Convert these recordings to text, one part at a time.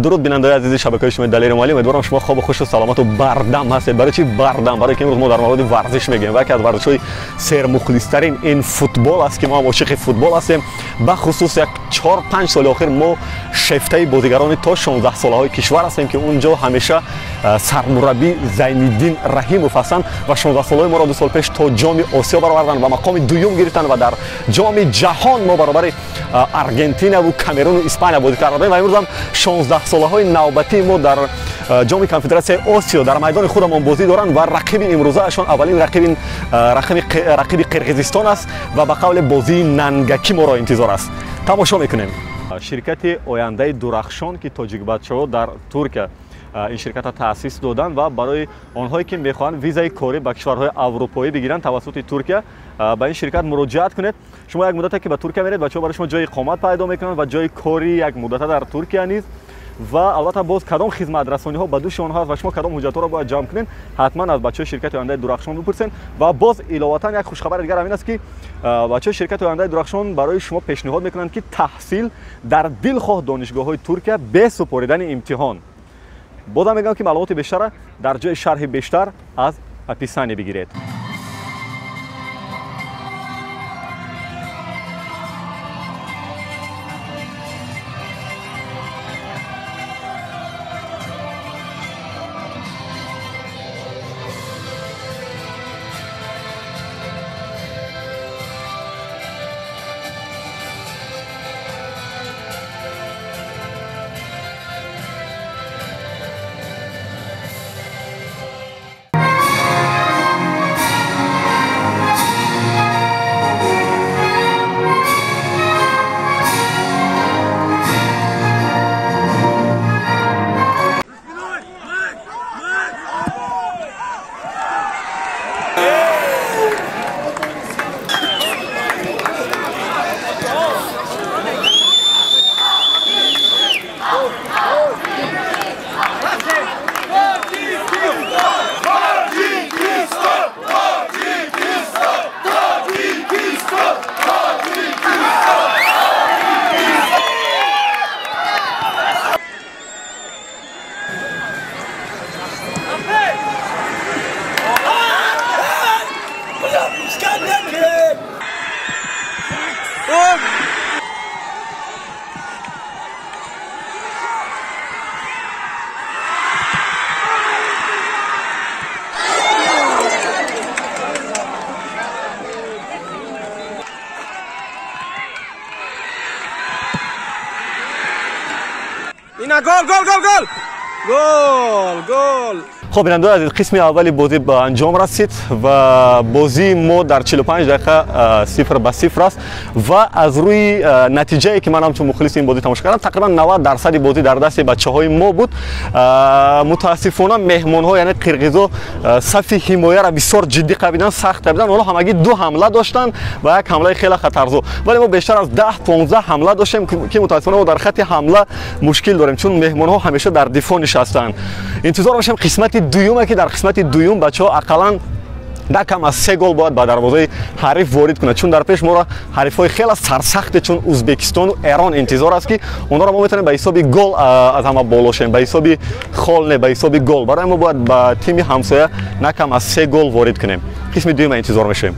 Дуруд бинандаи азизи шабакаи шумо Далери Эмомалӣ. Умедворам шумо хобу хушу саломату бардам ҳастед. Барои чӣ бардам? Барои ки имрӯз мо дар мавриди варзиш мегӯем ва яке аз варзишҳои сермухлистарин ин футбол аст, ки мо ҳам ошиқи футбол ҳастем. Бахусус як 4-5 соли охир мо шефтаи бозигарони то 16 солаҳои кишвар ҳастем, ки он ҷо ҳамеша сармураббӣ Зайниддин Раҳимов ҳастанд ва 16 солаҳои моро 2 сол пеш то ҷоми Осиё бароварданд ва мақоми дуюм гирифтанд ва дар ҷоми ҷаҳон мо баробари Аргентинаву Камеруну Испания бозӣ кардем ва имрӯз ҳам 16 солаҳои навбатии мо дар ҷоми конфедератсияи Осиё дар майдони худамон бозӣ доранд ва рақиби имрӯзаашон аввалин рақиби Қирғизистон аст ва ба қавли бозии нангакӣ моро интизор аст. Тамошо мекунем. Ширкати ояндаи дурахшон, ки тоҷикбачаҳо дар Туркия ин ширкатро таъсис доданд ва барои онҳое ки мехоҳанд визаи корӣ ба кишварҳои аврупоӣ бигиранд тавассути Туркия, ба ин ширкат муроҷиат кунед. Шумо як муддате ки ба Туркия меред, бачаҳо барои шумо ҷои иқомат пайдо мекунанд ва ҷои кори як муддата дар Туркия низ. Ва албатта боз кадом хизматрасониҳо ба дӯши онҳо аст ва шумо кадом ҳуҷҷатҳоро бояд ҷамъ кунед, ҳатман аз бачаҳои ширкати ояндаи дурахшон бипурсед. Ва боз иловатан як хушхабари дигар ҳамин аст, ки бачаҳои ширкати ояндаи дурахшон барои шумо пешниҳод мекунанд, ки таҳсил дар дилхоҳ донишгоҳҳои Туркия бе супоридани имтиҳон. Бозам мегӯям, ки маълумоти бештарро дар ҷои шарҳи бештар аз описание бигиред. Ина гол гол гол гол гол гол. Хоб, бинандаи азиз, қисми аввали бозӣ ба анҷом расид ва бозии мо дар 45 дақиқа 0-0 аст ва аз рӯи натиҷае ки ман ҳамчун мухлиси ин бозӣ тамошо кардам, тақрибан 90% бозӣ дар дасти бачаҳои мо буд. Мутаассифона меҳмонҳо, яъне қирғизо, сафи ҳимояро бисёр ҷиддӣ қабидан, сахт қабидан. Онҳо ҳамагӣ 2 ҳамла доштанд ва як ҳамлаи хеле хатарзо, вале мо бештар аз 10-15 ҳамла доштем, ки мутаассифона мо дар хати ҳамла мушкил дорем, чун меҳмонҳо ҳамеша дар дифоъ нишастанд. Интизор мешавем қисмати дуюме, ки дар қисмати дуюм бачаҳо ақаллан на кам аз 3 гол бояд ба дарвозаи ҳариф ворид кунад, чун дар пеш моро ҳарифҳои хеле сарсахте чун Узбекистону Эрон интизор аст, ки онҳоро мо метавонем ба ҳисоби гол аз ҳама боло шавем, ба ҳисоби хол не, ба ҳисоби гол. Барои мо бояд ба тими ҳамсоя на кам аз 3 гол ворид кунем. Қисми дуюма интизор мешавем.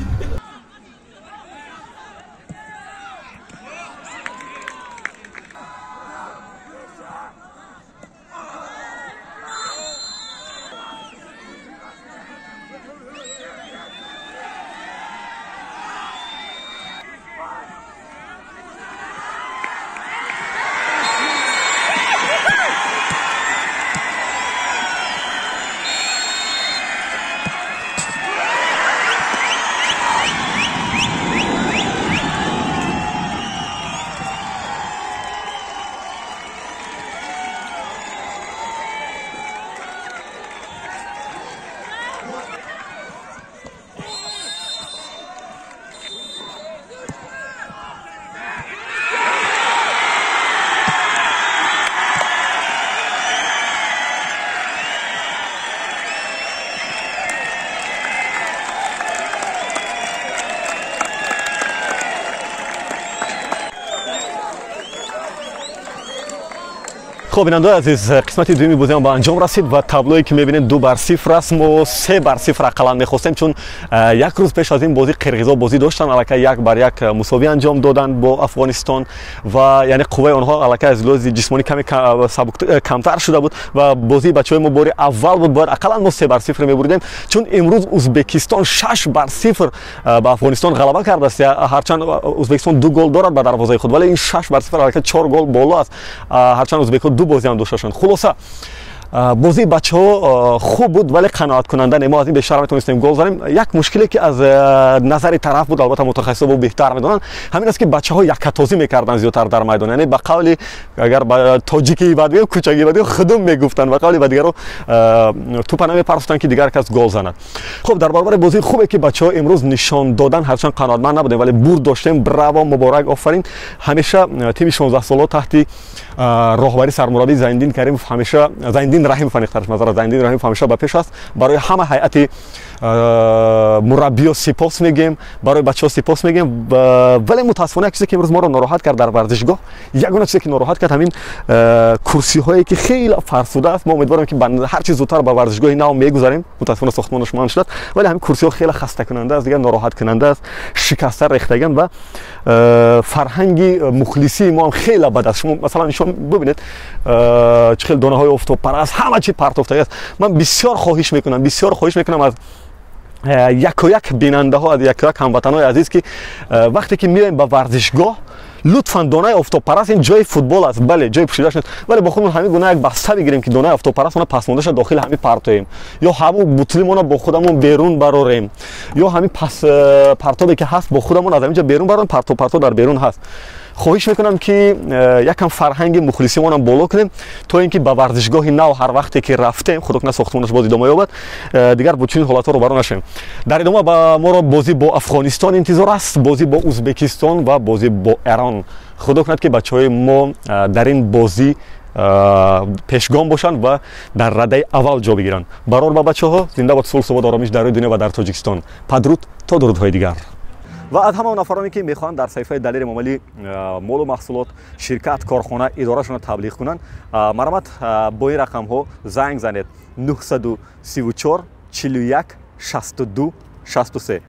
Хуб, бинандаои азиз, қисмати дуюми бозиам ба анҷом расид ва таблое ки мебинед, 2-0 аст. Мо 3-0 ақаллан мехостем, чун як рӯз пеш аз ин бозӣ қирғизо бозӣ доштанд, аллакай 1-1 мусовӣ анҷом доданд бо Афғонистон ва яъне қувваи онҳо аллакай аз лиҳози ҷисмонӣ каме камтар шуда буд ва бозии бачаҳои мо бори аввал буд. Бояд ақаллан мо 3-0 мебурдем, чун имрӯз Узбекистон 6-0 ба Афғонистон ғалаба кардааст. Ҳарчанд Узбекистон ду гол дорад ба дарвозаи худ, вале ин 6-0 аллакай чор гол боло аст, ҳарчанд узбекҳо ду бозиам дошташанд. Хулоса, бозии бачаҳо хуб буд, вале қаноаткунанда не. Мо аз ин бештар метавонистем гол занем. Як мушкиле, ки аз назари тараф буд, албатта, мутахассисо бо беҳтар медонанд, ҳамин аст, ки бачаҳо яккатозӣ мекарданд зиёдтар дар майдон. Яъне, ба қавли, агар ба тоҷикии бад бигӯем, кӯчагии бад бигӯем, худум мегуфтанд, ба қавли ба дигаро тӯпа намепарсуфтанд, ки дигар кас гол занад. Хуб, дар баробари бозии хубе, ки бачаҳо имрӯз нишон доданд, ҳарчанд қаноатманд набудем, вале бурд доштем. Браво, муборак, офарин! Ҳамеша тими 16-солаҳо таҳти роҳбари сармураббӣ Зайниддин Каримов, ҳамеша, Зайниддин Раҳимов, аниқтараш назар, Зайниддин Раҳимов ҳамеша ба пеш аст. Барои ҳама ҳайати мураббиё сипос мегӯем, барои бачаҳо сипос мегӯем. Вале мутаассифона як чизе, ки имрӯз моро нороҳат кард дар варзишгоҳ, ягона чизе, ки нороҳат кард, ҳамин курсиҳое, ки хеле фарсуда аст. Мо умедворем, ки ҳар чи зудтар ба варзишгоҳи нав мегузарем. Мутаассифона, сохтмонаш манъ шудааст, вале ҳамин курсиҳо хеле хастакунанда аст, дигар нороҳаткунанда аст, шикаста рехтаган. Ва фарҳанги мухлисии мо ҳам хеле бад аст. Шумо, масалан, нишон бибинед, чӣ хел донаҳои офтобпараст, ҳама чи партофтагӣ аст. Ман бисёр хоҳиш мекунам, бисёр хоҳиш мекунам аз яко як бинандаҳо, аз яко як ҳамватанҳои азиз, ки вақте ки меоем ба варзишгоҳ, лутфан, донаи офтобпараст, ин ҷои футбол аст, бале, ҷои пӯшидаш нест, вале бо худмон ҳамин гуна як баста бигирем, ки донаи офтобпараст она пасмондаша дохили ҳамин партоем ё ҳамун бутлимона бо худамон берун барорем, ё ҳамин пас партобе, ки ҳаст, бо худамон аз ҳамин ҷо берун барорем. Партоб дар берун ҳаст. Хоҳиш мекунам, ки якам фарҳанги мухлисимонам боло кунем, то ин ки ба варзишгоҳи нав ҳар вақте ки рафтем, худо кунад, сохтмонаш боз идома ёбад, дигар бо чунин ҳолатҳо рӯбарӯ нашавем. Дар идома ба моро бозӣ бо Афғонистон интизор аст, бозӣ бо Узбекистон ва бозӣ бо Эрон. Худо кунад, ки бачаҳои мо дар ин бозӣ пешгом бошанд ва дар радаи аввал ҷо бигиранд. Барор ба бачаҳо! Зинда бод сулҳ, субот, оромиш дар рӯи дунё ва дар Тоҷикистон! Падруд, то дурудҳои дигар. Ва аз ҳама нафароне, ки мехоҳанд дар саҳифаи Далери Эмомалӣ молу маҳсулот, ширкат, корхона, идорашонро таблиғ кунанд, марҳамат, бо ин рақамҳо занг занед: 934 41 62 63.